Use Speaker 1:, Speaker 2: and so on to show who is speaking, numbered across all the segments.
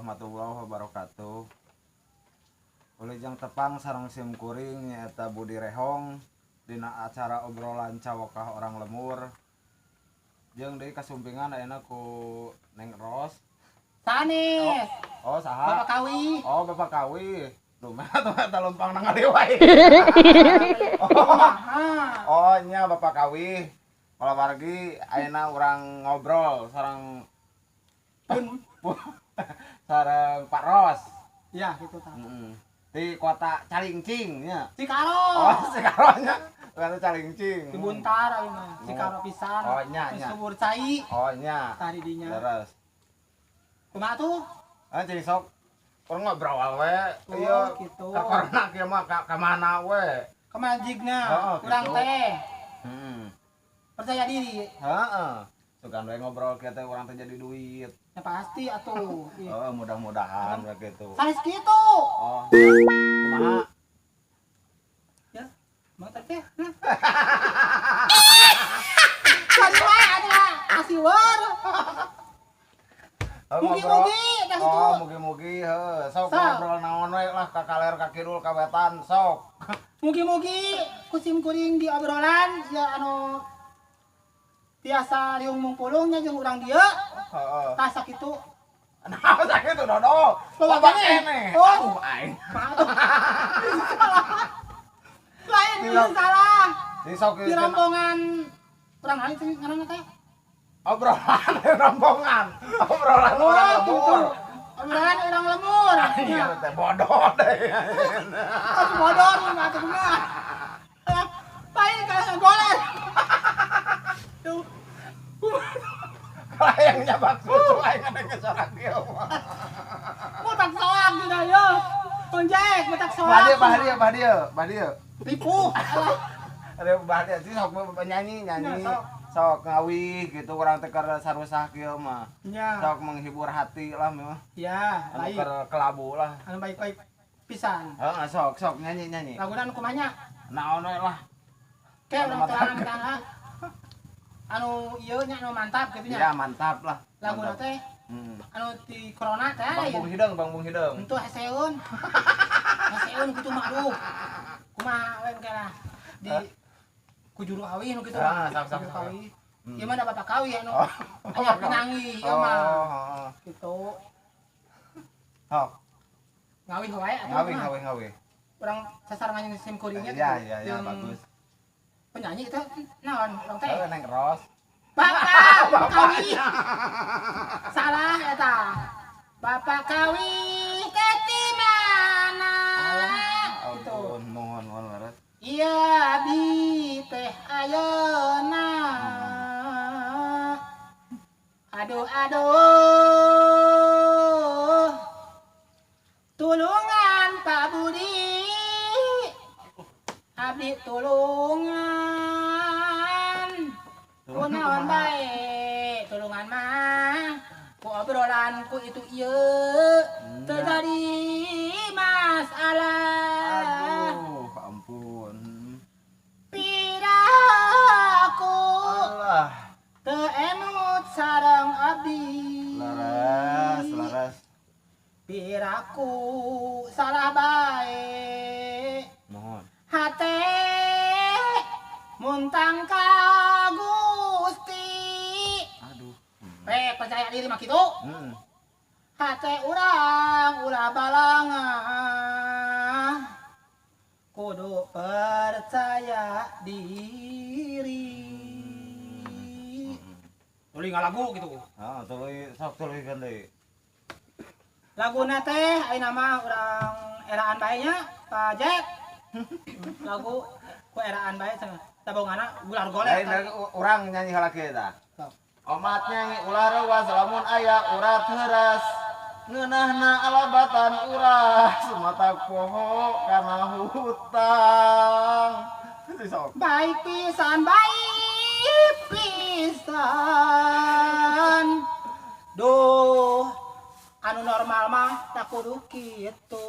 Speaker 1: warahmatullahi wabarakatuh. Wilujeng tepang sareng sim kuring, nyaeta Budi Rehong, dina acara obrolan cawokah orang lemur. Jeung deui kasumpingan ayeuna ku Neng Ros.
Speaker 2: Sanes.
Speaker 1: Oh, saha?
Speaker 2: Bapak Kawi.
Speaker 1: Oh, Bapak Kawi. Duh, tuh eta lumpang nang ngaliwai. Oh, oh nya Bapak Kawi. Kalau wargi ayeuna urang ngobrol sareng sareng Pak Ros.
Speaker 2: Ya, gitu tah.
Speaker 1: Di kota Calingcing nya.
Speaker 2: Cikaro.
Speaker 1: Oh, Cikaro nya. Kota Calingcing.
Speaker 2: Di Buntar ayeuna, Cikaro pisan.
Speaker 1: Oh, nya nya.
Speaker 2: Subur cai.
Speaker 1: Oh, nya.
Speaker 2: Tah di dinya.
Speaker 1: Leres.
Speaker 2: Kumaha tuh?
Speaker 1: Ah, jadi sok urang ngobrol we.
Speaker 2: Oh,
Speaker 1: ieu
Speaker 2: gitu.
Speaker 1: Ka corona kieu mah ka mana we?
Speaker 2: Ka majigna.
Speaker 1: Heeh,
Speaker 2: urang
Speaker 1: gitu.
Speaker 2: Teh.
Speaker 1: Heeh.
Speaker 2: Percaya diri.
Speaker 1: Heeh. Sugan we ngobrol kieu teh urang teh jadi duit.
Speaker 2: Ya pasti atuh. Ih.
Speaker 1: Oh, mudah-mudahan we gitu.
Speaker 2: Sanes kitu.
Speaker 1: Oh. Kumaha?
Speaker 2: Ya, mau teh. Sari wae atuh kasih war.
Speaker 1: Oh, ngobrol.
Speaker 2: Mugi-mugi tah kitu.
Speaker 1: Oh, mugi-mugi heuh. Sok
Speaker 2: Sok.
Speaker 1: Ngobrol naon we lah, ka kaler, ka kidul, ka wetan, sok.
Speaker 2: Mugi-mugi ku sim kuring di obrolan ya anu tiasa riung mungpulung nya jeung urang dieu.
Speaker 1: Heeh.
Speaker 2: Tah sakitu.
Speaker 1: Nah, sakitu dodo.
Speaker 2: Loba
Speaker 1: Loba
Speaker 2: keneh.
Speaker 1: keneh.
Speaker 2: Oh.
Speaker 1: Aduh, aing.
Speaker 2: Maaf. Salah. Lain
Speaker 1: Tidak.
Speaker 2: salah.
Speaker 1: Si sok
Speaker 2: Di rombongan urang lain sih ngaranna teh.
Speaker 1: Obrolan rombongan. Obrolan orang
Speaker 2: Oh, gitu.
Speaker 1: lembur.
Speaker 2: Obrolan orang lemur.
Speaker 1: Iya, teh bodoh deh.
Speaker 2: Atuh bodor mah atuh kumaha. Lain kalah goler. Tuh.
Speaker 1: Kalau yang nyabak susu aing ada ngesorak dia mah.
Speaker 2: Mutak soak gitu yo. Konjek mutak soak.
Speaker 1: Bah dia, bah dia, bah dia, bah dia.
Speaker 2: Ripuh. Alah.
Speaker 1: Ada bah dia sih sok nyanyi, nyanyi.
Speaker 2: Ya, sok.
Speaker 1: Sok ngawih gitu urang teh keur sarusah kieu mah.
Speaker 2: Ya.
Speaker 1: Sok menghibur hati lah mah.
Speaker 2: Ya,
Speaker 1: Anu
Speaker 2: baik.
Speaker 1: keur kelabu lah.
Speaker 2: Anu baik-baik pisan.
Speaker 1: Heeh, sok sok nyanyi nyanyi.
Speaker 2: Laguna anu kumanya?
Speaker 1: Naon we lah.
Speaker 2: Kayak
Speaker 1: Anu
Speaker 2: urang
Speaker 1: mantap.
Speaker 2: terangan tangga. Anu ieu nya anu mantap gitu
Speaker 1: Ya,
Speaker 2: nya.
Speaker 1: mantap lah.
Speaker 2: Laguna
Speaker 1: Mantap.
Speaker 2: teh anu di corona teh.
Speaker 1: Bang Bung Hideng, Bang Bung Hideng.
Speaker 2: Entu heseun. Heseun kitu mah aduh. Kumaha we engke lah. Di ku juru awi nu kitu.
Speaker 1: Ah, sok, sok,
Speaker 2: Juru
Speaker 1: sok.
Speaker 2: kawi. Ieu mah da bapak kawi anu.
Speaker 1: Oh.
Speaker 2: Aya pinangi ieu
Speaker 1: Oh,
Speaker 2: mah.
Speaker 1: heeh.
Speaker 2: Gitu.
Speaker 1: Sok,
Speaker 2: Ngawih wae atuh.
Speaker 1: ngawih
Speaker 2: Mah.
Speaker 1: ngawih ngawih.
Speaker 2: Urang sasarengan jeung sim kuringnya
Speaker 1: Iya,
Speaker 2: gitu.
Speaker 1: iya, iya,
Speaker 2: Jeung
Speaker 1: bagus.
Speaker 2: penyanyi itu naon urang teh?
Speaker 1: Heuh, Neng Ros.
Speaker 2: Bapak Kawi. Salah eta. Bapak Kawi teh di mana? Gitu.
Speaker 1: Ampun, mohon mohon leres.
Speaker 2: Iya abi teh ayeuna. Aduh aduh. Tulungan Pak Budi. Abdi tulungan. Kunaon bae tulungan mah ku obrolan ku itu ieu teu jadi masalah.
Speaker 1: Aduh, ampun.
Speaker 2: Piraku
Speaker 1: Alah,
Speaker 2: teu emut sareng abdi.
Speaker 1: leres, leres.
Speaker 2: Piraku salah bae.
Speaker 1: Mohon.
Speaker 2: Hate muntang ka Gusti.
Speaker 1: Aduh.
Speaker 2: Rek percaya diri mah kitu. Hate urang ulah balangah. Kudu percaya diri. Tuluy ngalagu gitu.
Speaker 1: Ah, tuluy sok tuluy deui.
Speaker 2: Laguna teh ayeuna mah urang eraan bae nya, Pak Jack. Lagu ku eraan bae cenah. Tabongana gular goler.
Speaker 1: Lain dari urang nyanyi heula kieu tah.
Speaker 2: Sok.
Speaker 1: Omat nyanyi ulah reuas lamun aya urat heuras. Ngeunahna alabatan uras mata poho kana hutang. Sok.
Speaker 2: Baik pisan, baik pisan. Duh, anu normal mah tak kudu kitu.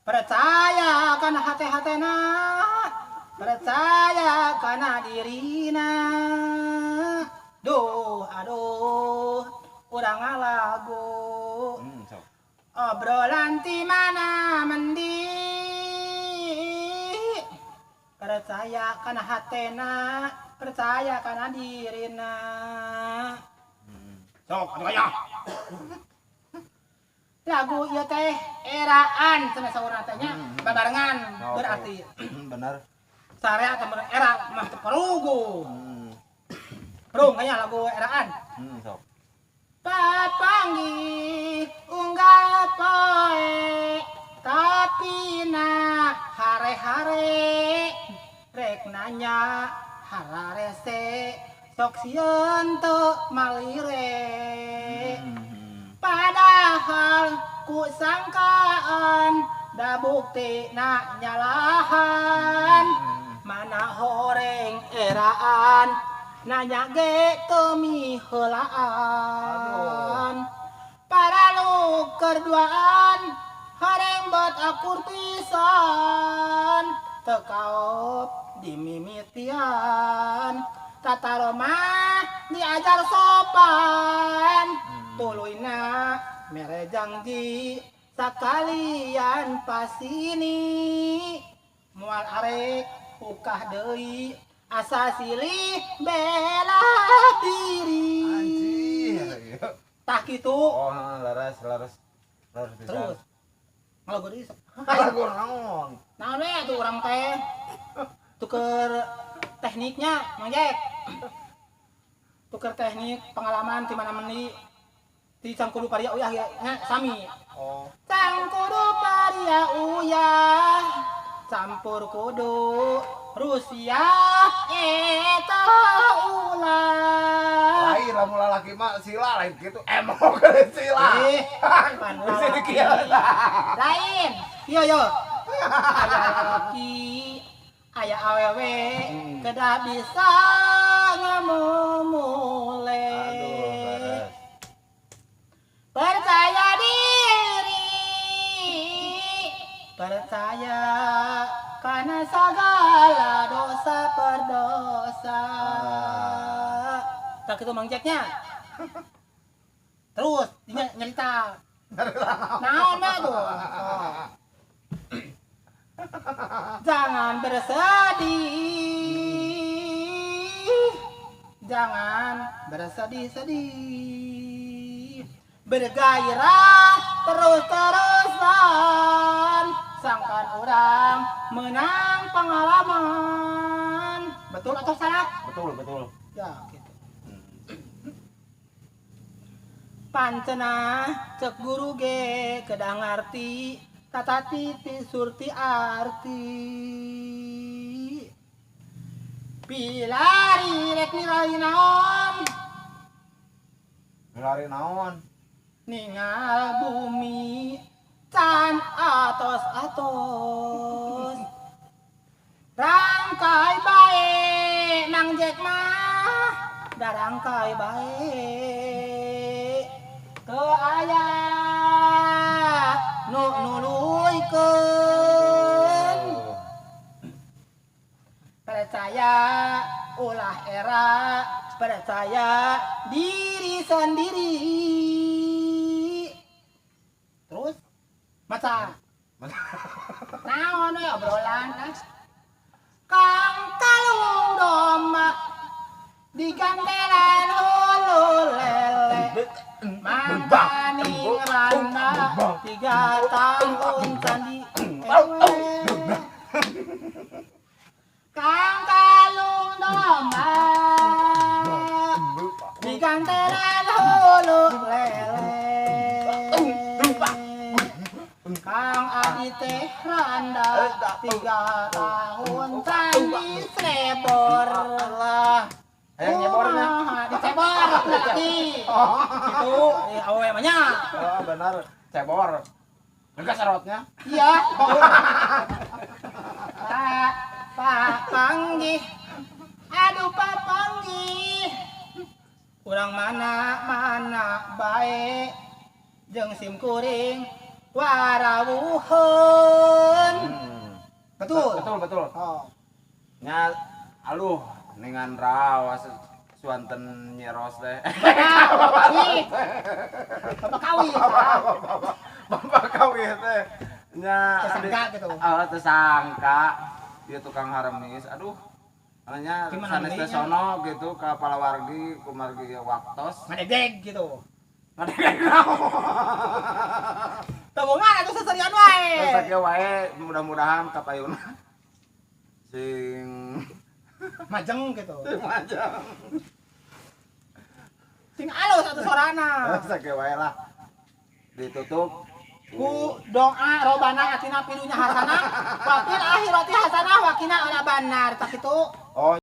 Speaker 2: Percaya kana hate-hatena, percaya kana dirina. Duh, aduh, urang ngalagu. Percaya kana hatena, percaya kana dirina. Sok atuh aya. Lagu ieu teh eraan cenah saurna teh nya, babarengan berarti.
Speaker 1: Benar.
Speaker 2: Sarea teh era mah teu perugu. Perung aya lagu eraan.
Speaker 1: Sok.
Speaker 2: Papanggih unggal poe tapi na hare-hare rek nanya hararese sok sieun teu malire. Padahal ku sangkaan da bukti na nyalahan mana horeng eraan nanya ge teu miheulaan. Paralu kerduaan hareng bot akur pisan teu kaop dimimitian tata roma diajar sopan tuluyna mere janji sakalian pasini moal arek ukah deui asa silih bela diri.
Speaker 1: Anjir.
Speaker 2: Tah kitu.
Speaker 1: Oh, laras laras. Laras pisan.
Speaker 2: Terus. Ngalagu deui sok.
Speaker 1: Lagu naon?
Speaker 2: Naon we atuh urang teh? Tuker tekniknya, Mang Jack. Tuker teknik pengalaman di mana meni di Cangkudu Paria Uyah ya, nya sami.
Speaker 1: Oh.
Speaker 2: Cangkudu Paria Uyah campur kudu Rusia eta ulah.
Speaker 1: Lain lamun lalaki mah sila lain kitu emok sila.
Speaker 2: Pan
Speaker 1: Bisa
Speaker 2: lalaki.
Speaker 1: dikieu.
Speaker 2: Lain. Iya yo. Aya lalaki, aya awewe kedah bisa ngamumule.
Speaker 1: Aduh, leres.
Speaker 2: Percaya diri, percaya karena segala dosa berdosa. Tak itu Mang Jacknya. Terus dia nyerita. Naon mah tuh. Oh. Jangan bersedih, jangan bersedih-sedih, bergairah terus-terusan, sangkan orang menang pengalaman. Betul atau salah?
Speaker 1: Betul, betul.
Speaker 2: Ya, gitu. Pancena cek guru ge kedah ngarti tata titi surti arti. Pilari rek nilai naon?
Speaker 1: Milari naon?
Speaker 2: Ningal bumi can atos-atos. Rangkai bae Mang Jack mah darangkai bae. Teu aya nu nuluykeun. Percaya ulah era, percaya diri sendiri. Terus maca. Naon we obrolan ah. Kang kalung domba digantelan hulu lele. Mangkaning randa 3 tahun candi ewe. Kang kalung domba digantelan hulu lele. Kang Adi teh randa 3 tahun candi srebor
Speaker 1: lah. Hayang nyebornya.
Speaker 2: Dicebor berarti. Itu awewe mah nya.
Speaker 1: Oh, benar, cebor. Enggak sarotnya.
Speaker 2: Iya. Pak, Pak panggih. Aduh Pak panggih. Urang mana-mana bae jeung sim kuring warawuheun. Betul.
Speaker 1: Betul, betul.
Speaker 2: Oh.
Speaker 1: Nya aluh ningan rawas suanten nyeros teh.
Speaker 2: Bapak kawin.
Speaker 1: Bapak kawin teh. Nya
Speaker 2: tersangka gitu.
Speaker 1: Oh, tersangka. Dia tukang haremis. Aduh. Makanya
Speaker 2: Gimana
Speaker 1: sanes teh
Speaker 2: mendingnya?
Speaker 1: Sono gitu ka palawargi kumargi waktos.
Speaker 2: Ngadegdeg gitu.
Speaker 1: Ngadegdeg naon?
Speaker 2: Tabungan atuh seserian wae.
Speaker 1: Terus sakieu wae, mudah-mudahan kapayuna sing
Speaker 2: Majeng gitu.
Speaker 1: Sing majeng.
Speaker 2: Sing alus atuh sorana.
Speaker 1: Terus sakieu wae lah. Ditutup
Speaker 2: Ku doa robana atina fid dunya hasanah wa fil akhirati hasanah wa qina adzabannar. Tak itu.
Speaker 1: Oh.